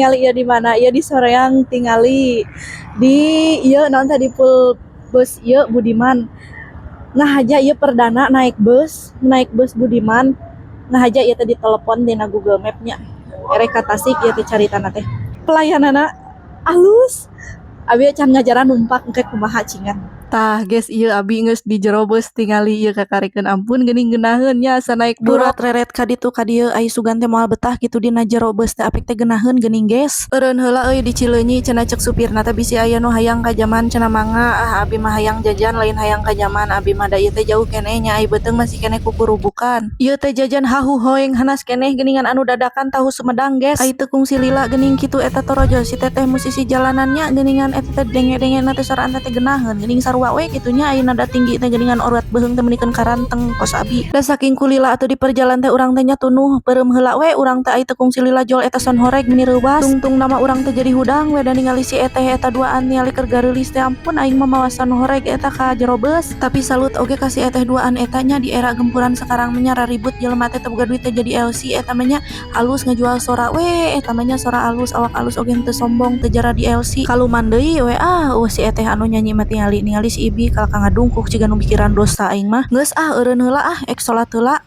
Tingali ieu di mana? Ieu di Soreang, tingali di ieu naon tadi, pool bus ieu Budiman. Ngahaja ieu perdana naik bus, naik bus Budiman. Ngahaja ieu teh ditelepon dina Google Map nya. Erek ka Tasik ieu teh caritana teh. Pelayananna alus. Abi can ngajaran numpak, engke kumaha cingan. Tah guys, ieu abi geus di jero bus, tingali ieu kakarikeun, ampun geuning geunaheun nya asa naik Durat buraq. Reret ka ditu ka dieu, ai sugan teh moal betah kitu dina jero beus teh, apik teh geunaheun geuning, guys. Eureun heula euy di Cileunyi cenah, cek supirna teh bisi aya nu hayang ka jaman cenah, mangga. Ah, abi mah hayang jajan, lain hayang ka jaman abi mah, da ieu teh jauh keneh nya, ai beuteung masih keneh kukurubukan. Ieu teh jajan hahu hoeng hanas keneh geuningan anu dadakan tahu Sumedang, guys. Ai teu kungsi lila geuning kitu eta torojo si teteh musisi jalanannya geuningan, eta teh denge-denge na teh soraan teh geunaheun geuning, sarua we kitu nya. Ai nada tinggi teh geuningan orat beuheung teh meunikeun karanteng kos abi. Da saking kulila atuh di perjalan teh urang teh nya, tunuh peureum heula we urang teh, ai teu kungsi lila jol eta sound horeg meni reuwas. Tungtung nama urang teh jadi hudang we da ningali si eteh eta duaan, ningali keur gareulis teh, ampun aing mah mawa sound horeg eta ka jero beus. Tapi salut oge ka si eteh duaan eta nya, di era gempuran sekarang mah nya raribut jelema teh teu boga duit teh jadi LC eta mah nya, alus ngajual sora we eta mah nya, sora alus, awak alus oge, henteu sombong, teu jara di LC. Kaluman deui we ah, euweuh si eteh anu nyanyi mah. Tingali ningali si Ibi kalah ka ngadungkuk ciga nu mikiran dosa aing mah. Geus ah, eureun heula ah, ek salat heula.